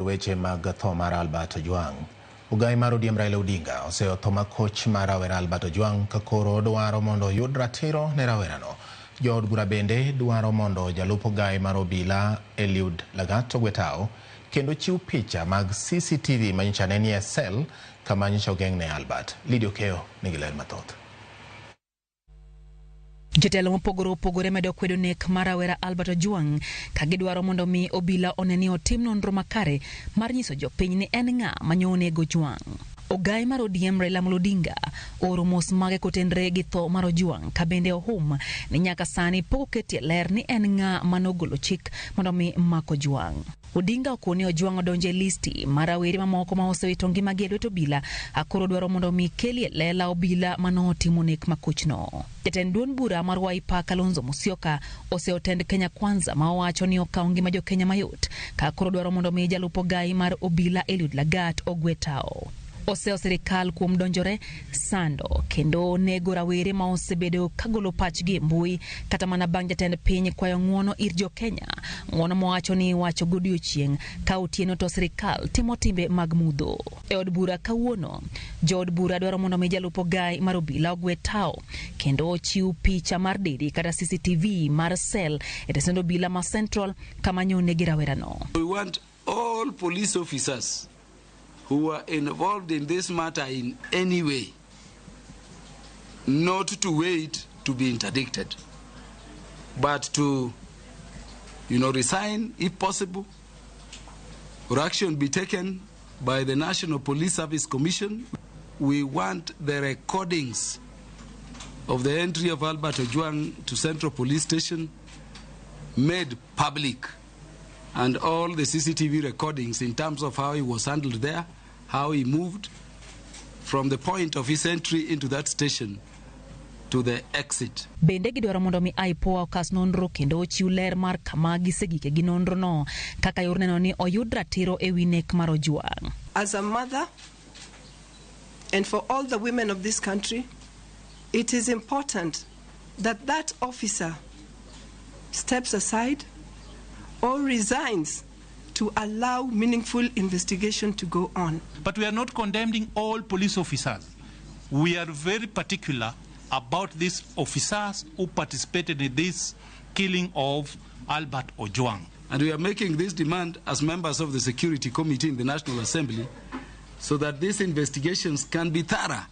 Weche mag tho mar Albert Ojwang. Ogai mar ODM Raila Odinga oseyo tho makoch mar rawera Albert Ojwang ka koro dwaro mondo oyud ratiro ne rawerano. Jood bura bende dwaro mondo jalup ogai mar obila Eliud Lagat ogwe tao kendo chiw picha mag CCTV manyocha ne nie sel kama nyocha ogeng'ne Albert. Lydia Okeyo nigi ler mathoth. Jotelo mopogore opogore medo kwedo nek mar rawera Albert Ojwang ka gidwaro mondo mi obila one ni otim nonro makare mar nyiso jopiny ni en ng'a manyo onego Ojwang. Ogai mar ODM Raila Amolo Odinga ooro mos mage kotenre gi tho mar Ojwang ka bende ohum ni nyaka sani pok oketie ler ni en ng'a manogolo chik mondo mi mak Ojwang. Odinga okoni Ojwang odonjo e listi mar rawere mamoko ma osewito ngimagi e lwet obila akoro dwaro mondo mi kelie lela obila manotimo nek makochno. Jatend duond bura mar Wiper Kalonzo Musyoka oseyo tend Kenya Kwanza ma owacho ni okawo ngima jokenya mayot ka koro dwaro mondo mi jalup ogai mar obila Eliud Lagat ogwe tao. Oseyo sirikal kuom donjore sando kendo nego rawere ma osebedo kagolo pachgi e mbui kata mana bang' jatend piny kwayo ng'uono ir jokenya, ng'uono mowacho ni iwacho godiochieng' ka otieno to sirikal timo timbe mag mudho. E od bura kawuono, jood bura dwaro mondo mi jalup ogai mar obila ogwe tao kendo ochiw picha mar didi kata CCTV mar sel e tesend obila ma Central kama nyo negi rawerano. We want all police officers who were involved in this matter in any way not to wait to be interdicted, but to resign if possible, or action be taken by the National Police Service Commission. We want the recordings of the entry of Albert Ojwang to Central Police Station made public, and all the CCTV recordings in terms of how he was handled there, how he moved from the point of his entry into that station to the exit. Bende gidwaro mondo mi IPOA okas nonro kendo ochiw ler mar kama gisegike gi nonrono kaka yor neno ni oyud ratiro e wi nek mar Ojwang. As a mother, and for all the women of this country, it is important that that officer steps aside or resigns to allow meaningful investigation to go on. But we are not condemning all police officers. We are very particular about these officers who participated in this killing of Albert Ojwang. And we are making this demand as members of the Security Committee in the National Assembly so that these investigations can be thorough,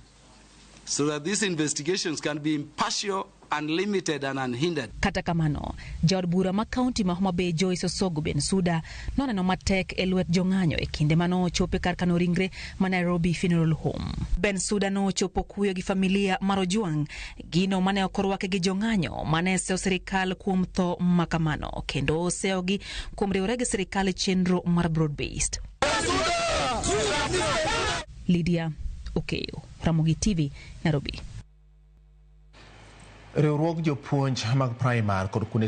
so that these investigations can be impartial, unlimited, and unhindered. Kata kamano, jaod bura ma kaunti ma Homa Bay Joyce Osogo Bensuda noneno matek e lwet jong'anyo e kinde manochopo kar kano ringre ma Nairobi Funeral Home. Bensuda nochopo kuyo gi familia mar Ojwang, gino mane ok orwake gi jong'anyo mane seyo sirikal kuom tho makamano kendo oseyogi kuom riwore gi sirikal e chenro mar broad based. Lydia Okeyo, Ramogi TV, Nairobi. Riwruog jopuonj mag primar kod kuonde